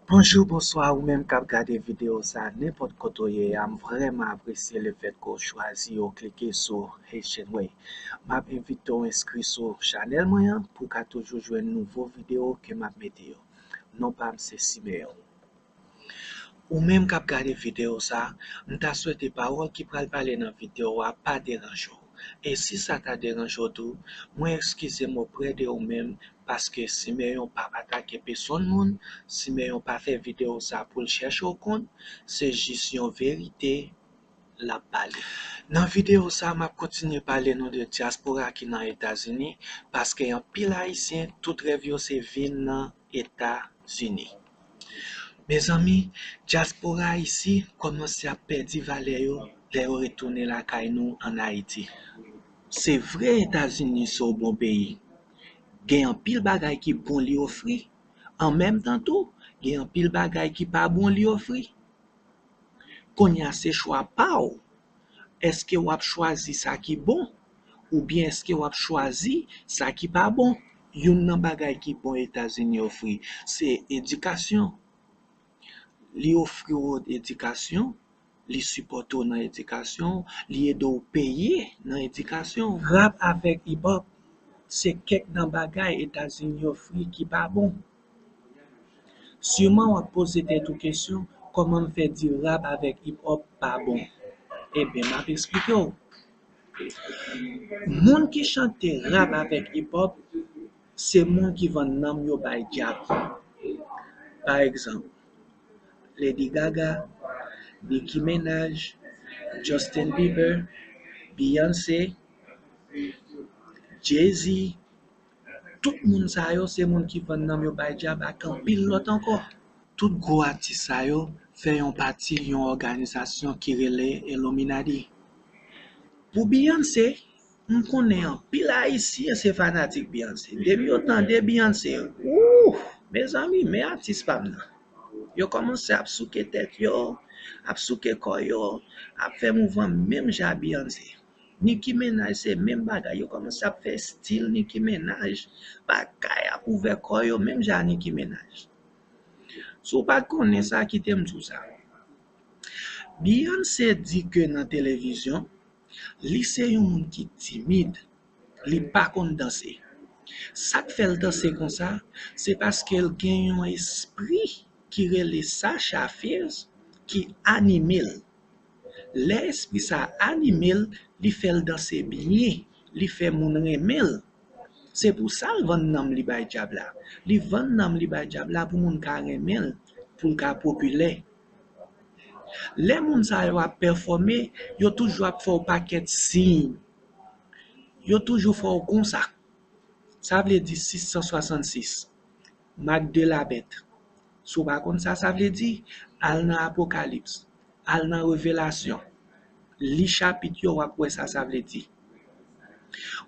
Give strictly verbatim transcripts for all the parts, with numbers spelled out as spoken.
Bonjou, bonswa, ou menm k ap gade videyo sa, nenpòt kote w ye a, m vrèman apresye lefètke w chwazi, w klike sou Haitian Way. M ap envite w enskri sou chanèl mwen an pou w ka toujou jwenn nouvo videyo ke m ap mete yo. Non pa m se Simeon. Ou menm k ap gade videyo sa, m ta swete pawòl ki pral pale nan videyo a pa deranje w. E si sa ta deranje w tou, mwen eskize m oprè de ou menm, paske Simeon p ap atake pèsonn moun, Simeon pa fè videyo sa pou l chèche w kont, se jis yon verite l ap pale. Nan videyo sa, m ap kontinye pale nou de dyaspora ki nan Etazini, paske anpil Ayisyen, tout rèv yo se vin nan Etazini. Mezanmi, dyaspora isi kòmanse ap pèdi valè yo lè yo retounen lakay nou ann Ayiti. Se vre Etazini se yon bon peyi. Gen anpil bagay ki bon li ofri. An menm tan tou, gen anpil bagay ki pa bon li ofri. Kounye a se chwa pa w. Èske w ap chwazi sa ki bon? Oubyen èske w ap chwazi sa ki pa bon? Youn nan bagay ki bon Etazini ofri, se edikasyon. Li ofri w edikasyon, li sipòte w nan edikasyon, li ede w peye nan edikasyon. Rap avèk hip hop, se kèk nan bagay Etazini ofri ki pa bon. Siman w ap poze tèt ou kesyon, kòman m fè di rap avèk hip hop pa bon? Ebyen, m ap eksplike w. Moun ki chante rap avèk hip hop, se moun ki vann nanm yo bay dyab. Pa egzanp, Lady Gaga, Nicki Minaj, Justin Bieber, Beyoncé, Jay-Z, tout moun sa yo se moun ki vann nanm yo bay dyab ak anpil lòt ankò. Tout gwo atis sa yo fè yon pati yon òganizasyon ki rele Illuminati. Pou Beyoncé, m konnen anpil Ayisyen se fanatik Beyoncé. Depi yo tande Beyoncé, wouh, mezanmi, men atis pa m nan. Yo kòmanse ap souke tèt yo, ap souke kò yo, ap fè mouvman menm jan Beyoncé. Nicki Minaj se menm bagay, yo kòmanse ap fè stil Nicki Minaj, bagay ap ouvè kò yo menm jan Nicki Minaj. Si w pa t konnen sa, kite m di w sa. Beyoncé di ke nan televizyon, li se yon moun ki timid, li pa konn danse. Sa k fè l danse konsa, se paske l gen yon espri ki rele Sasha Fierce ki anime l. Lè espri sa a anime l, li fè l danse byen, li fè moun renmen l. Se pou sa l vann nanm li bay dyab la. Li vann nanm li bay dyab la pou moun ka renmen l, pou l ka popilè. Lè moun sa yo ap pèfòme, yo toujou ap fè w pakèt siy. Yo toujou fè w konsa. Sa vle di sis san swasannsis. Mak de la bèt. Si w pa konn sa sa vle di, al nan Apokalips, al nan Revelasyon, li chapit yo, w ap wè sa sa vle di.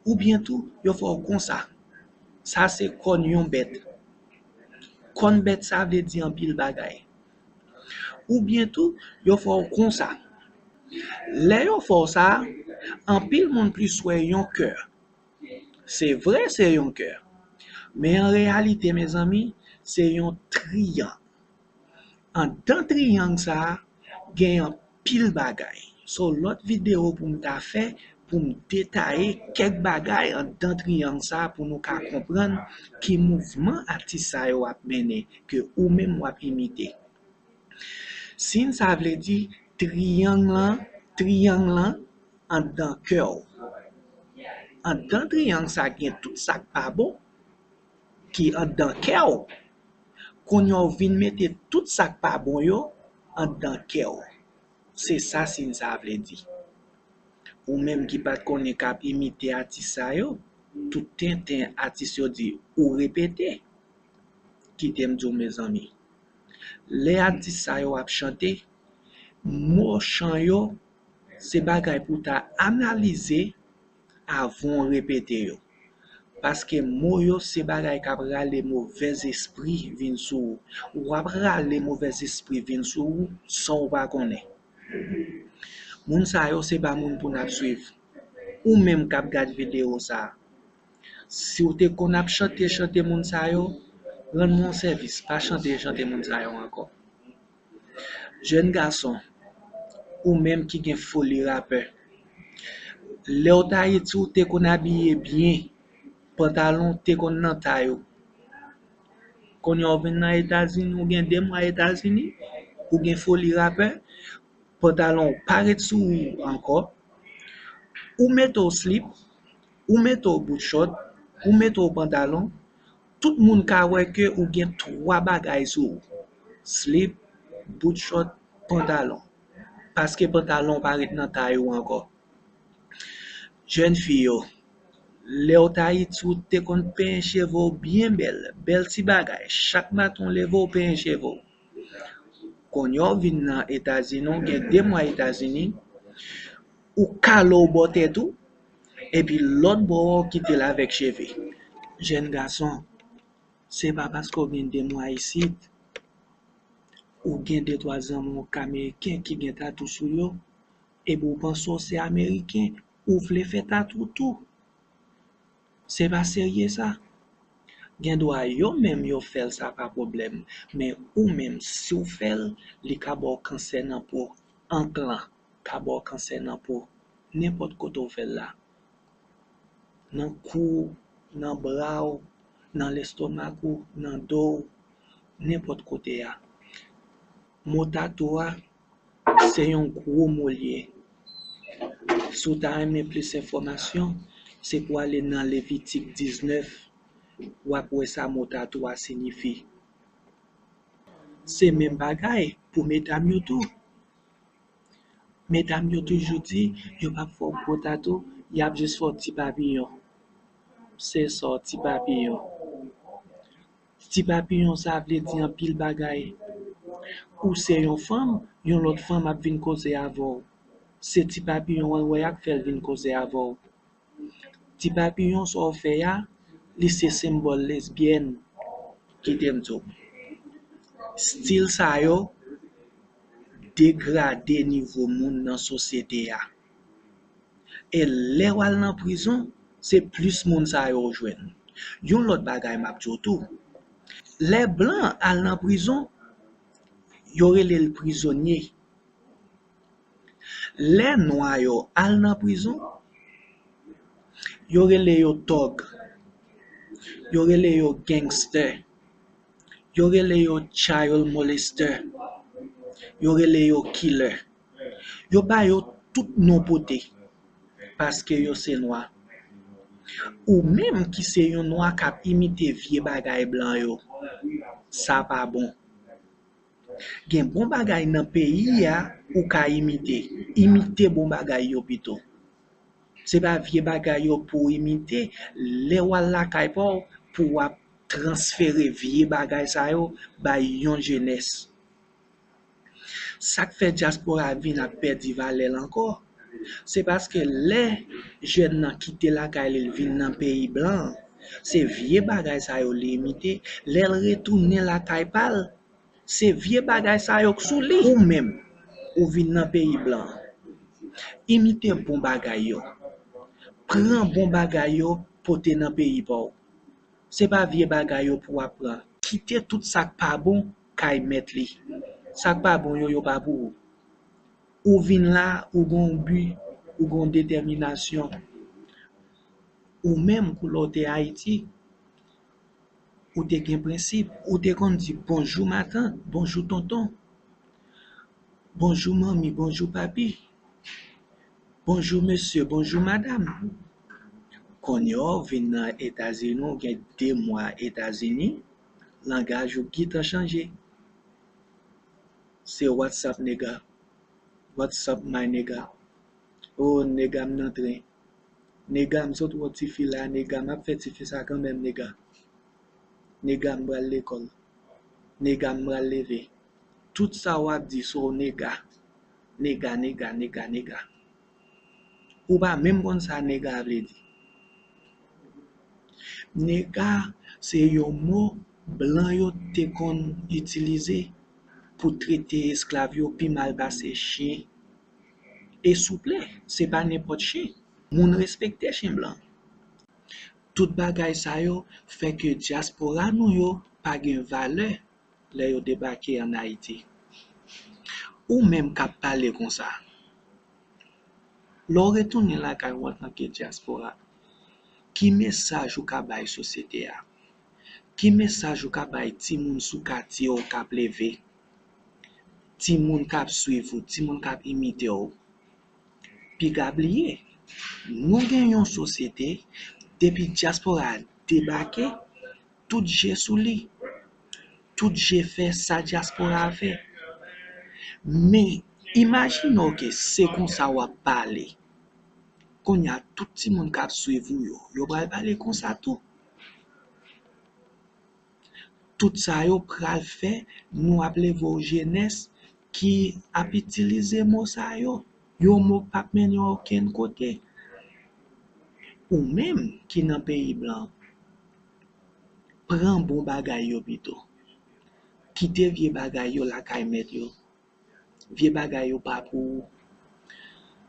Oubyen tou, yo fè w konsa. Sa se kòn yon bèt. Kòn bèt sa vle di anpil bagay. Oubyen tou, yo fè w konsa. Lè yo fè w sa, anpil moun plis wè yon kè. Se vre, se yon kè. Men an reyalite, mezanmi, se yon triyang. Anndan triyang sa a, gen anpil bagay. So, lòt videyo pou m ta fè, pou m detaye kèk bagay anndan triyang sa a, pou nou ka konprann ki mouvman atis sa yo ap mennen, ke ou menm w ap imite. Siy sa vle di triyang lan, triyang lan anndan kè w. Anndan triyang sa gen tout sa k pa bon ki anndan kè w. Kounye a w vin mete tout sa k pa bon yo anndan kè w. Se sa siy sa vle di. Ou menm ki pa t konnen k ap imite atis sa yo, tout tenten atis yo di ou repete. Kite m di w, mezanmi, lè atis sa yo ap chante, mo chan yo se bagay pou w ta analize avan w repete yo. Paske mo yo se bagay k ap rale movèzespri vin sou ou. W ap rale movèzespri vin sou ou san w pa konnen. Moun sa yo se pa moun pou n ap swiv. Ou menm k ap gad videyo sa a, si w te konn ap chante chante moun sa yo, Rann mwen yon sèvis, pa chante chante moun sa yo ankò. Jèn gason, ou menm ki gen foli rapè, lè w t Ayiti, ou te konn abiye byen, pantalon te konn nan tay ou. Kounye a w vin nan Etazini, ou gen de mwa Etazini, ou gen foli rapè, pantalon w pa ret sou ou ankò, ou mete w slip, ou mete w bout chòt, ou mete w pantalon, tout moun ka wè ke ou gen twa bagay sou ou, slip, bout chòt, pantalon, paske pantalon w pa ret nan tay ou ankò. Jèn fi yo, lè w t Ayiti, ou te konn penyen cheve w byen bèl, bèl ti bagay, chak maten w leve w penyen cheve w. Kounye a w vin nan Etazini, w gen de mwa Etazini, ou kale w bò tèt ou, epi lòt bò a w kite l avèk cheve. Jèn gason, se pa paske w gen de mwa isit, ou gen de twa zanmi w k ameriken ki gen tatou sou yo, epi w panse w se ameriken, ou vle fè tatou tou. Se pa serye sa. Gen dwa yo menm yo fè l, sa pa pwoblèm. Men ou menm, si w fè l, li ka ba w kansè nan po, an plan ka ba w kansè nan po, nenpòt kote w fè l la. Nan kou w, nan bra w, nan lestomak ou, nan do w, nenpòt kote a. Mo tatou a, se yon gwo mo l ye. Si w ta renmen plis enfòmasyon, se pou w ale nan Levitik diznèf, w ap wè sa mo tatou a siyifi. Se menm bagay pou medam yo tou. Medam yo toujou di, yo p ap fè w gwo tatou, y ap jis fè w ti papiyon. Se sa w ti papiyon. Ti papiyon sa vle di anpil bagay. Ou se yon fanm, yon lòt fanm ap vin koze avè w. Se ti papiyon an wè y ap fè l vin koze avè w. Ti papiyon sa w fè a, li se senbòl lesbyèn. Kite m di w. Stil sa yo degrade nivo moun nan sosyete a. E lè w al nan prizon, se plis moun sa yo w jwenn. Yon lòt bagay m ap di w tou. Lè blan al nan prizon, yo rele l prizonye. Lè nwa yo al nan prizon, yo rele yo tòg, yo rele yo gangster, yo rele yo child molester, yo rele yo killer. Yo ba yo tout non pote, paske yo se nwa. Ou menm ki se yon nwa k ap imite vye bagay blan yo, sa pa bon. Gen bon bagay nan peyi a ou ka imite. Imite bon bagay yo pito. Se pa vye bagay yo pou w imite, lè w al lakay pa w pou w ap transfere vye bagay sa yo bay yon jenès. Sa k fè dyaspora vin ap pèdi valè l ankò, se paske lè jèn nan kite lakay li, l vin nan peyi blan an, se vye bagay sa yo li imite. Lè l retounen lakay pa l, se vye bagay sa yo k sou li. Ou menm, ou vin nan peyi blan an, imite bon bagay yo. Pran bon bagay yo, pote nan peyi pa w. Se pa vye bagay yo pou w ap pran. Kite tout sa k pa bon kay mèt li. Sa k pa bon yo, yo pa pou ou. Ou vin la, ou gon bi, ou gon detèminasyon. Ou menm, kou lè w te Ayiti, ou te gen prensip, ou te konn di bonjou matant, bonjou tonton, bonjou manmi, bonjou papi, bonjou mesye, bonjou madam. Kounye a w vin nan Etazini, w gen de mwa Etazini, langaj ou gentan chanje. Se what's up, nigga? What's up, my nigga? Oh, nigga, m nan tren. Nigga, m sot wè tifi la, nigga, m ap fè tifi sa kanmenm, nigga. Nigga, m pral lekòl. Nigga, m pral leve. Tout sa w ap di sou nigga. Nigga, nigga, nigga, nigga. Ou pa menm konn sa nigga vle di. Nigga se yon mo blan yo te konn itilize pou trete esklav yo pi mal pase chen. E souple, se pa nenpòt chen. Moun respekte chen blan. Tout bagay sa yo fè ke dyaspora nou yo p pa gen valè lè yo debake ann Ayiti. Ou menm k ap pale konsa, lè w retounen lakay ou antanke dyaspora, ki mesaj ou ka bay sosyete a? Ki mesaj ou ka bay timoun sou katye w k ap leve? Timoun k ap swiv ou, timoun k ap imite w. Piga bliye, nou gen yon sosyete, depi dyaspora a debake, tout je sou li. Tout je fè sa dyaspora a fè. Men, imajine w ke se konsa w ap pale. Kounye a, tout timoun k ap swiv ou yo, yo pral pale konsa tou. Tout sa yo pral fè, nou ap leve yon jenès ki ap itilize mo sa yo. Yon mo k p ap mennen w okenn kote. Ou menm ki nan peyi blan, pran bon bagay yo pito. Kite vye bagay yo lakay mèt yo. Vye bagay yo pa pou ou.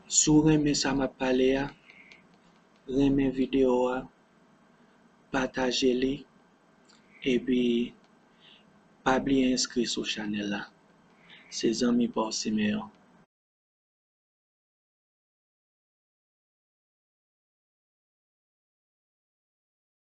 Si w renmen sa m ap pale a, renmen videyo a, pataje li, epi pa bliye enskri sou chanèl la. Se zanmi pa w Simeon.